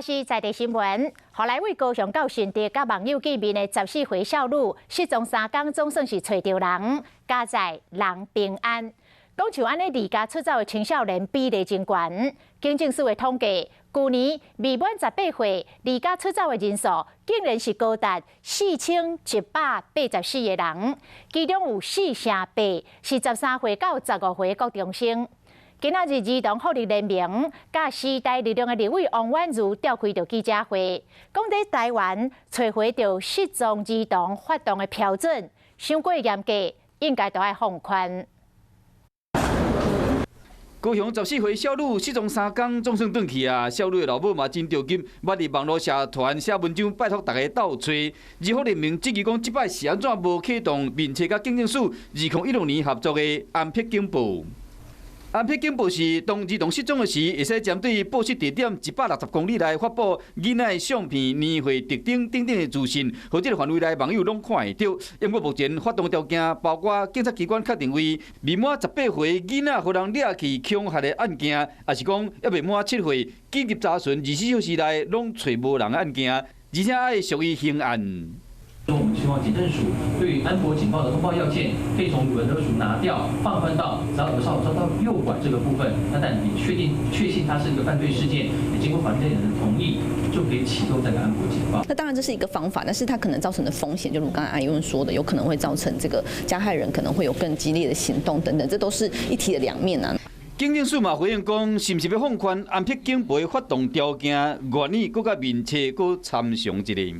是在地新聞，予來為高雄到新竹佮網友見面的14歲少女失蹤3工，總算是揣著人，佳哉人平安。講像按呢離家出走的青少年比例真懸。警政署的統計，舊年未滿18歲離家出走的人數，竟然是高達4184個人，其中有4成8是13歲到15歲國中生。今仔日兒童福利聯盟佮時代力量的立委王婉諭召開著記者會，講佇台灣揣回著失蹤兒童發動的標準，傷過嚴格，應該都愛放寬。高雄14歲少女失蹤3工，總算轉去啊！少女的老母嘛真著急，捌佇網路社團寫文章拜託大家鬥揣。兒福聯盟質疑講，這擺是按怎無啟動面冊佮警政署2016年合作的安珀警報？安珀警報是當兒童失蹤的時，會使針對報失地點160公里內發布囡仔的相片、年歲、特徵等等的資訊，予這个範圍內網友攏看會著。不過目前發動條件包括警察機關確定為未滿18歲囡仔予人掠去恐嚇的案件，抑是講猶未滿7歲緊急查詢24小時內攏揣無人的案件，而且愛屬於刑案。我們希望警政署對於安珀警報的通報要件，可以從兒保署拿掉，放寬到只要兒少遭到誘拐這個部分，那但你確定確信它是一個犯罪事件，也經過法定代理人的同意，就可以啟動這個安珀警報。那當然這是一個方法，但是它可能造成的風險，就如剛才阿英說的，有可能會造成這個加害人可能會有更激烈的行動等等，這都是一體的兩面啊。警政署嘛回應講，是毋是欲放寬安珀警報發動條件，願意閣佮面冊閣參詳一下。